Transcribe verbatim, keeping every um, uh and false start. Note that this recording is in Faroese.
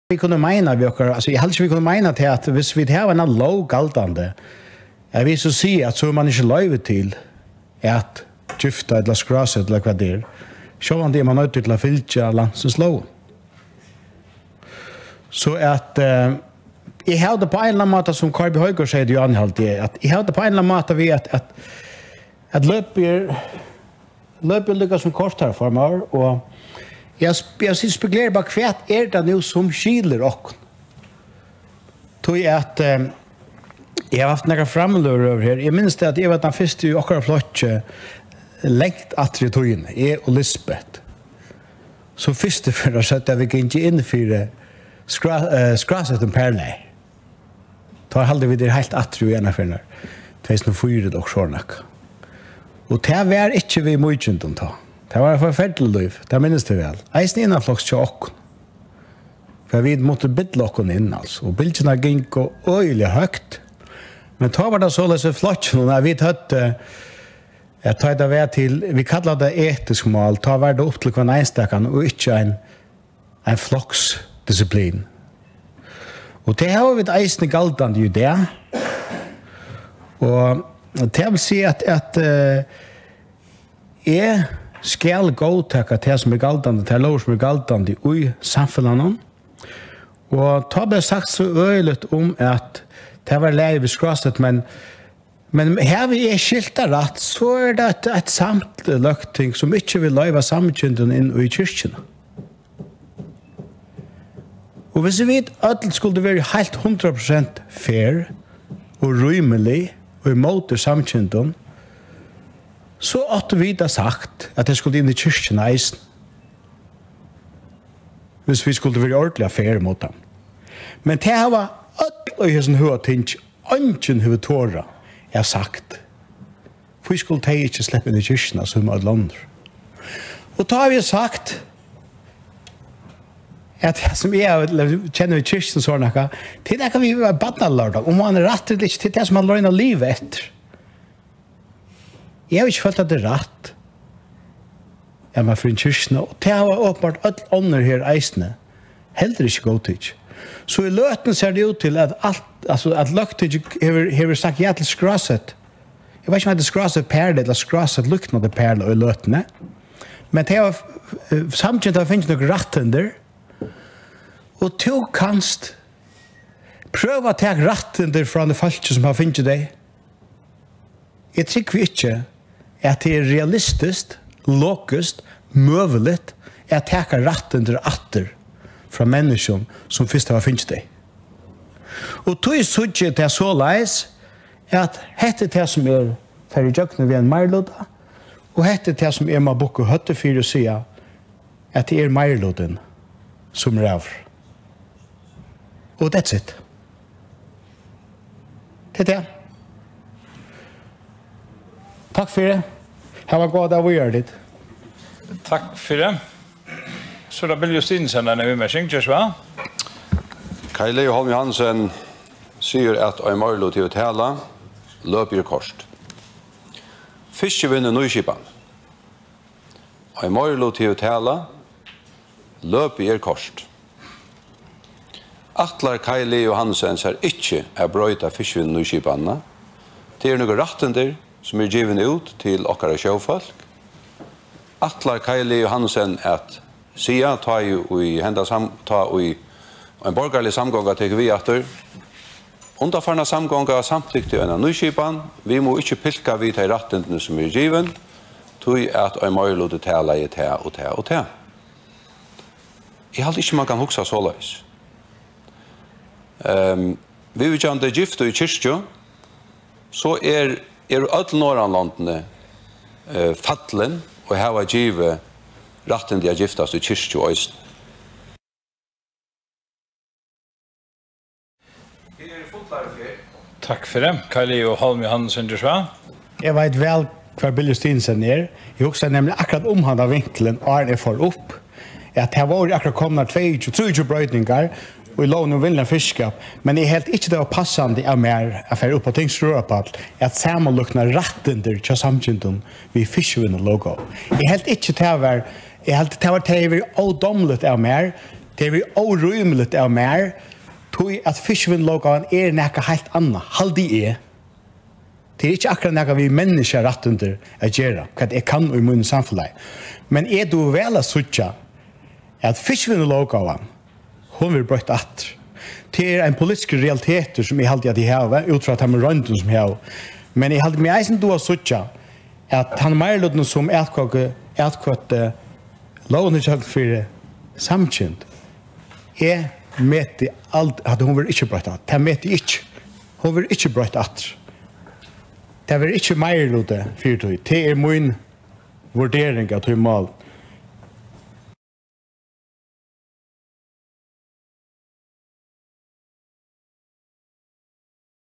vit kunnu meina við okkara, altso, eg haldi ikki, vit kunnu meina til, at viss vit hava eina lóg galdandi, at vit so siga, at so hevur mann ikki loyvi til at gifta ella skráseta ella hvat tað er, sjálvandi er mann noyddur til at fylgja landsins lógum. So at, eh, eg havi tað á ein ella annan máta, sum Kári B. Højgaard segði, Johan, haldi eg, at eg havi tað á ein ella annan máta við, at, at, at løpið er, løpið er líka sum kort, harra formaður, og eg, eg sit og spekuleri á, hvat er tað nú, sum skilir okkum? Tí at, eh, eg havi havt nakrar framløgur her. Eg minnist, at eg var tann fyrsti í okkara flokki, langt aftur í tíðini, eg og Lisbeth, sum fyrstu ferð søgdu, at vit gingu inn fyri skrá-, eh, skrásettum parlagi. Tá haldi eg, vit eru heilt aftur í einaferð, tvey túsund og fýra ella okkurt sovorðið nakað. Og tað var ikki við mýkindum tá. Tað var eitt forferdiligt lív, tað minnist eg væl. Eisini innanfloks hjá okkum. For vit máttu billa okkum inn, altso. Og bylgjurnar gingu øgiliga høgt. Men tá var tað soleiðis í flokkinum, at vit høvdu, at tá tað var til, vit kalla tað etisk mál, tá var tað upp til hvønn einstakan og ikki ein, ein floksdisiplin. Og tað hava vit eisini galdandi í dag. Og tað vil siga, at, at, eh, eg skal góðtaka tað, sum er galdandi, tær lógir, sum er galdandi í samfelagnum. Og tá bleiv sagt so øgiligt um, at tað var lagið við skrásett, men, men havi eg skilt tað rætt, so er tað eitt, eitt samt løgting, sum ikki vil loyva samkyndum inn í kirkjuna. Og viss vit øll skuldu verið heilt hundrað prosent fair og rímilig og ímóti samkyndum, so áttu vit at sagt, at tey skuldu inn í kirkjuna eisini. Viss vit skuldu verið ordiliga fair móti teimum. Men tað hava øll í hesum høga tingi, eingin hevur torað at sagt. Hví skulu tey ikki sleppa inn í kirkjuna sum øll onnur? Og tá havi eg sagt, at tað, sum eg havi, kenni við kirkjuna, so er nakað, tað er nakað við barnalærdóm, um hann er rættur ella ikki, tað er tað, sum hann roynir at liva eftir. Eg havi ikki følt, at tað er rætt, at mann fer inn í kirkjuna, og tað hava openbart øll onnur her eisini heldur ikki góðtikið. So í løtuni sær tað út til, at alt, altso, at løgtingið hevur, hevur sagt ja til skrásett. Eg veit ikki, um tað er skrásett perla ella skrásett líknandi perla í løtuni. Men tey hava, eh, samkynd hava fingið nøkur rættindi, og tú kanst prøva at taka rættindi frá einum fólki, sum hava fingið tey. Eg trúgvi ikki, at tað er realistiskt, logiskt, møguligt at taka rættindir aftur frá menniskjum, sum fyrst hava fingið tey. Og tí síggi eg tað soleiðis, at hetta er tað, sum er farið ígjøgnum við ein meiriluta, og hetta er tað, sum eg má bukka høvdið fyri og siga, at tað er meirilutin, sum ræður. Og that's it. Tað er tað. Takk fyri. Hava góðan dag víðari, tit. Takk fyri. So er tað Bill Justinussen, ein viðmerking, ger so væl. Kaj Leo Holm Johansen sigur, at ein meiriluti hevur talað, løpið er koyrt. Fiskivinnuliga nýskipan. Ein meiriluti hevur talað. Løpið er koyrt. Ætlar Kaj Leo Johansen sær ikki at broyta fiskivinnunýskipanina? Tað eru nøkur rættindi, sum eru givin út til okkara sjófólk. Ætlar Kaj Leo Johansen at siga, tá ið í henda sam-, tá ið ein borgarlig samgonga tekur við aftur, undanfarna samgonga samtykti eina nýskipan, vit mugu ikki pilka við tey rættindini, sum eru givin, tí at ein meiriluti talaði tað og tað og tað. Eg haldi ikki, man kann hugsa soleiðis. Ehm, viðvíkjandi giftu í kirkju, so er, eru øll Norðurlandini, eh, fallin og hava givið rættindi at giftast í kirkju eisini. Takk fyri. Kaj Leo Holm Johansen, ger so væl. Eg veit væl, hvar Bill Justinussen er. Eg hugsaði nemliga akkurát um handa vinkulin, áðrenn eg fór upp, at tað vóru akkurát komnar tveyogtjúgu, trýogtjúgu broytingar í lógini um vinnuligan fiskiskap, men eg helt ikki, tað var passandi av mær at fara upp á tingsrøðarapall at samanlíkna rættindir hjá samkyndum við fiskivinnulóg. Eg helt ikki, tað var, eg helt, tað var, tað hevði verið ódámligt av mær, Tað er órímiligt av mær, tí at fiskivinnulóggávan er nakað heilt annað, haldi eg. Tað er ikki akkurát nakað við menniskjarættindi at gera, hvat eg kann í mínum samfelagi. Men eg dugi væl at síggja, at fiskivinnulóggávan, hon verður broytt aftur. Tað er ein politiskur realitetur, sum eg haldi, at eg havi, út frá teimum royndum, sum eg havi. Men eg haldi meg eisini duga at síggja, at tann meirilutin, sum atkvøddi, atkvøddi lógina gjøgn fyri samkynd, eg meti ald-, at hon verður ikki broytt aftur. Tað meti eg ikki. Hon verður ikki broytt aftur. Tað verður ikki meiriluti fyri tí. Tað er mín vurdering av tí mál.